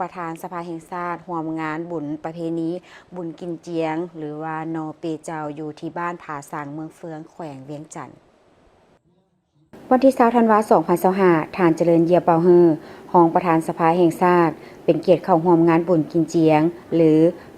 ປະທານສະພາແຫ່ງຊາດ ຮ່ວມງານບຸນປະເພນີບຸນກິນຈຽງ ຫຼືວ່ານໍເປເຈົ້າ ຢູ່ທີ່ບ້ານຜາສັງ ເມືອງເຟືອງ ແຂວງວຽງຈັນ. ວັນທີຊາວ ທັນວາ ສອງພັນຊາວຫ້າ ທ່ານ ຈະເລີນ ເຢຍເປົາເຮີ ຮອງປະທານສະພາແຫ່ງຊາດ ເປັນກຽດເຂົ້າຮ່ວມງານບຸນກິນຈຽງ ຫຼື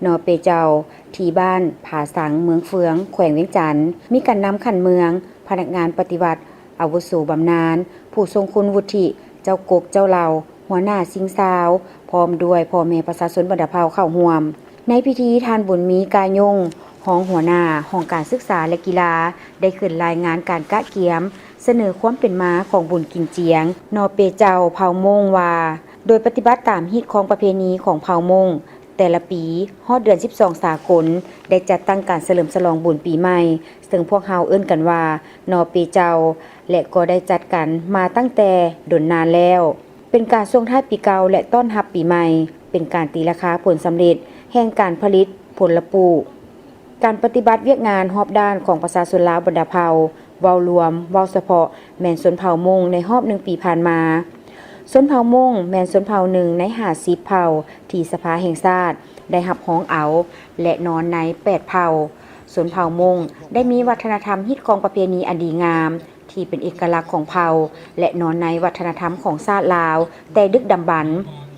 ນໍເປເຈົ້າ ທີ່ບ້ານຜາສັງ ເມືອງເຟືອງ ແຂວງວຽງຈັນ, ມີການນຳຂັ້ນເມືອງ, ພະນັກງານປະຕິວັດ, ອາວຸໂສບຳນານ, ຜູ້ຊົງຄຸນວຸດທິ, ເຈົ້າກົກເຈົ້າເຫຼົ່າ, ຫົວໜ້າຊິງຊາວ ພ້ອມດ້ວຍພໍ່ແມ່ປະຊາຊົນບັນດາເຜົ່າເຂົ້າຮ່ວມ. ໃນພິທີ ທ່ານ ບຸນມີ ກາຍົງ ຮອງຫົວໜ້າຫ້ອງການສຶກສາ ແລະ ກິລາ ໄດ້ຂຶ້ນລາຍງານການກະກຽມ ສະເໜີຄວາມເປັນມາຂອງບຸນກິນຈຽງ ນໍເປເຈົ້າ ເຜົ່າມົ້ງວ່າ ໂດຍປະຕິບັດຕາມຮີດຄອງປະເພນີຂອງເຜົ່າມົ້ງ, ແຕ່ລະປີ ຮອດເດືອນສິບສອງສາກົນ ໄດ້ຈັດຕັ້ງການສະເຫຼີມສະຫຼອງບຸນປີໃໝ່ ເຊິ່ງພວກເຮົາເອີ້ນກັນວ່າ ນໍເປເຈົ້າ ແລະ ກໍໄດ້ຈັດກັນມາຕັ້ງແຕ່ດົນນານແລ້ວ. ເປັນການສົ່ງທ້າຍປີເກົ່າ ແລະ ຕ້ອນຮັບປີໃໝ່, ເປັນການຕີລາຄາຜົນສຳເລັດແຫ່ງການຜະລິດຜົນລະປູກ. ການປະຕິບັດວຽກງານຮອບດ້ານຂອງປະຊາຊົນລາວບັນດາເຜົ່າ ເວົ້າລວມ, ເວົ້າສະເພາະ ແມ່ນຊົນເຜົ່າມົ້ງໃນຮອບໜຶ່ງປີຜ່ານມາ. ຊົນເຜົ່າມົ້ງແມ່ນຊົນເຜົ່າໜຶ່ງໃນຫ້າສິບເຜົ່າທີ່ສະພາແຫ່ງຊາດໄດ້ຮັບຮອງເອົາ ແລະ ນອນໃນແປດເຜົ່າ. ຊົນເຜົ່າມົ້ງໄດ້ມີວັດທະນະທຳຮີດຄອງປະເພນີອັນດີງາມ ທີ່ເປັນເອກະລັກຂອງເຜົ່າ ແລະ ນອນໃນວັດທະນະທຳຂອງຊາດລາວແຕ່ດຶກດຳບັນ,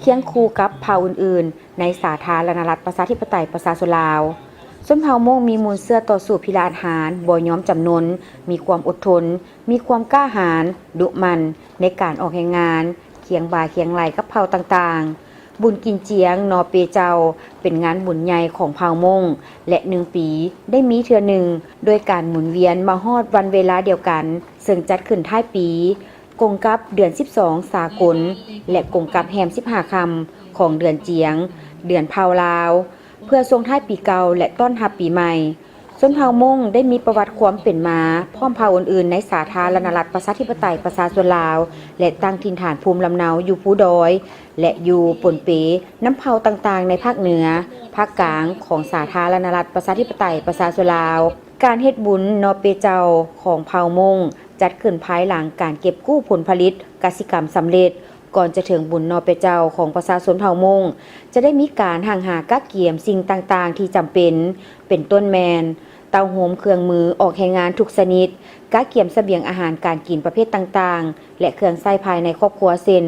ຄຽງຄູ່ກັບເຜົ່າອື່ນໆໃນສາທາລະນະລັດ ປະຊາທິປະໄຕ ປະຊາຊົນລາວ. ຊົນເຜົ່າມົ້ງມີມູນເຊື້ອຕໍ່ສູ້ພິລະອາດຫານ, ບໍ່ຍອມຈຳນົນ, ມີຄວາມອົດທົນ, ມີຄວາມກ້າຫານ, ດຸໝັ່ນໃນການອອກແຮງງານ, ຄຽງບ່າຄຽງໄຫຼ່ກັບເຜົ່າຕ່າງໆ. ບຸນກິນຈຽງ ນໍເປເຈົ້າ ເປັນງານບຸນໃຫຍ່ຂອງເຜົ່າມົ້ງ ແລະ ໜຶ່ງປີໄດ້ມີເທື່ອໜຶ່ງ ໂດຍການໝູນວຽນມາຮອດວັນເວລາດຽວກັນ ເຊິ່ງຈັດຂຶ້ນທ້າຍປີ, ກົງກັບເດືອນສິບສອງສາກົນ ແລະ ກົງກັບແຮມສິບຫ້າຄ່ຳຂອງເດືອນຈຽງ ເດືອນເຜົ່າລາວ, ເພື່ອສົ່ງທ້າຍປີເກົ່າ ແລະ ຕ້ອນຮັບປີໃໝ່. ຊົນເຜົ່າມົ້ງໄດ້ມີປະຫວັດຄວາມເປັນມາພ້ອມເຜົ່າອື່ນໆໃນສາທາລະນະລັດ ປະຊາທິປະໄຕ ປະຊາຊົນລາວ ແລະ ຕັ້ງຖິ່ນຖານພູມລຳເນົາຢູ່ພູດອຍ ແລະ ຢູ່ປົນເປນຳເຜົ່າຕ່າງໆໃນພາກເໜືອ, ພາກກາງຂອງສາທາລະນະລັດ ປະຊາທິປະໄຕ ປະຊາຊົນລາວ. ການເຮັດບຸນນໍເປເຈົ້າຂອງເຜົ່າມົ້ງ ຈັດຂຶ້ນພາຍຫຼັງການເກັບກູ້ຜົນຜະລິດກະສິກຳສຳເລັດ, ກ່ອນຈະເຖິງບຸນນໍເປເຈົ້າຂອງປະຊາຊົນເຜົ່າມົ້ງ ຈະໄດ້ມີການຮັ່ງຫາກະກຽມສິ່ງຕ່າງໆທີ່ຈຳເປັນ, ເປັນຕົ້ນແມ່ນ ເຕົ້າໂຮມເຄື່ອງມືອອກແຮງງານທຸກຊະນິດ, ກະກຽມສະບຽງອາຫານການກິນປະເພດຕ່າງໆ ແລະ ເຄື່ອງໃຊ້ພາຍໃນຄອບຄົວ ເຊັ່ນ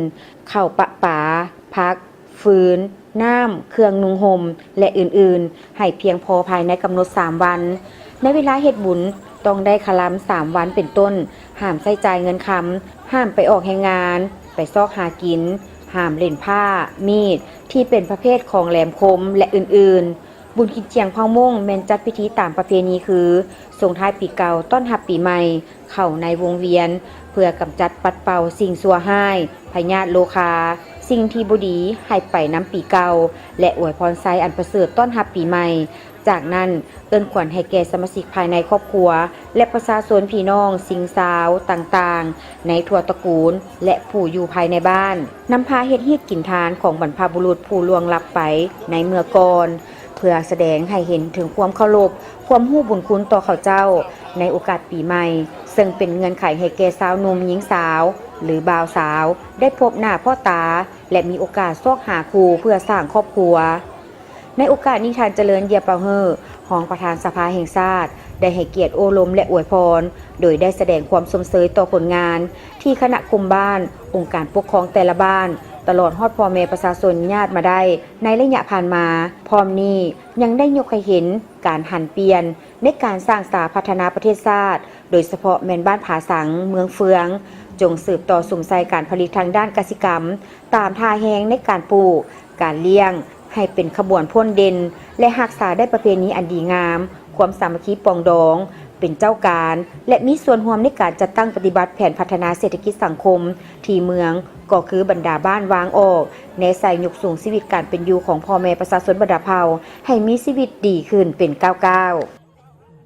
ເຂົ້າປະປາ, ຜັກ, ຟືນ, ນ້ຳ, ເຄື່ອງນຸ່ງຫົ່ມ ແລະ ອື່ນໆ ໃຫ້ພຽງພໍພາຍໃນກຳນົດສາມວັນ. ໃນເວລາເຮັດບຸນຕ້ອງໄດ້ຄະລຳສາມວັນເປັນຕົ້ນ, ຫ້າມໃຊ້ຈ່າຍເງິນຄຳ, ຫ້າມໄປອອກແຮງງານ, ໄປຊອກຫາກິນ, ຫ້າມຫຼິ້ນພ້າ, ມີດທີ່ເປັນປະເພດຂອງແຫຼມຄົມ ແລະ ອື່ນໆ. ບຸນກິນຈຽງເຜົ່າມົ້ງແມ່ນຈັດພິທີຕາມປະເພນີຄື ສົ່ງທ້າຍປີເກົ່າ ຕ້ອນຮັບປີໃໝ່ ເຂົ້າໃນວົງວຽນ ເພື່ອກຳຈັດປັດເປົ່າສິ່ງຊົ່ວຮ້າຍ, ພະຍາດໂລຄາ, ສິ່ງທີ່ບໍ່ດີໃຫ້ໄປນຳປີເກົ່າ ແລະ ອວຍພອນໄຊອັນປະເສີດຕ້ອນຮັບປີໃໝ່. ຈາກນັ້ນ ເອີ້ນຂວັນໃຫ້ແກ່ສະມາຊິກພາຍໃນຄອບຄົວ ແລະ ປະຊາຊົນພີ່ນ້ອງຊິງຊາວຕ່າງໆ ໃນທົ່ວຕະກູນ ແລະ ຜູ້ຢູ່ພາຍໃນບ້ານ, ນຳພາເຮັດຮີດກິນທານຂອງບັນພະບຸລຸດຜູ້ລ່ວງລັບໄປໃນເມື່ອກ່ອນ, ເພື່ອສະແດງໃຫ້ເຫັນເຖິງຄວາມເຄົາລົບ, ຄວາມຮູ້ບຸນຄຸນຕໍ່ເຂົາເຈົ້າໃນໂອກາດປີໃໝ່, ເຊິ່ງເປັນເງື່ອນໄຂໃຫ້ແກ່ຊາວໜຸ່ມຍິງສາວ ຫຼື ບ່າວສາວ ໄດ້ພົບໜ້າພໍ້ຕາ ແລະ ມີໂອກາດຊອກຫາຄູ່ເພື່ອສ້າງຄອບຄົວ. ໃນໂອກາດນີ້ ທ່ານ ຈະເລີນ ເຢຍເປົາເຮີ ຮອງປະທານສະພາແຫ່ງຊາດ ໄດ້ໃຫ້ກຽດໂອ້ລົມ ແລະ ອວຍພອນ, ໂດຍໄດ້ສະແດງຄວາມຊົມເຊີຍຕໍ່ຜົນງານທີ່ຄະນະຄຸມບ້ານ, ອົງການປົກຄອງແຕ່ລະບ້ານ, ຕະຫຼອດຮອດພໍ່ແມ່ປະຊາຊົນຍາດມາໄດ້ໃນໄລຍະຜ່ານມາ. ພ້ອມນີ້ຍັງໄດ້ຍົກໃຫ້ເຫັນການຫັນປ່ຽນໃນການສ້າງສາພັດທະນາປະເທດຊາດ, ໂດຍສະເພາະແມ່ນບ້ານຜາສັງ ເມືອງເຟືອງ, ຈົ່ງສືບຕໍ່ສຸມໃສ່ການຜະລິດທາງດ້ານກະສິກຳ ຕາມທ່າແຮງໃນການປູກ, ການລ້ຽງ ໃຫ້ເປັນຂະບວນພົ້ນເດັ່ນ ແລະ ຮັກສາໄດ້ປະເພນີອັນດີງາມ, ຄວາມສາມັກຄີປອງດອງ, ເປັນເຈົ້າການ ແລະ ມີສ່ວນຮ່ວມໃນການຈັດຕັ້ງປະຕິບັດແຜນພັດທະນາເສດຖະກິດສັງຄົມທີ່ເມືອງ, ກໍຄືບັນດາບ້ານວາງອອກ, ແນໃສ່ຍົກສູງຊີວິດການເປັນຢູ່ຂອງພໍ່ແມ່ປະຊາຊົນບັນດາເຜົ່າ ໃຫ້ມີຊີວິດດີຂຶ້ນເປັນກ້າວໆ.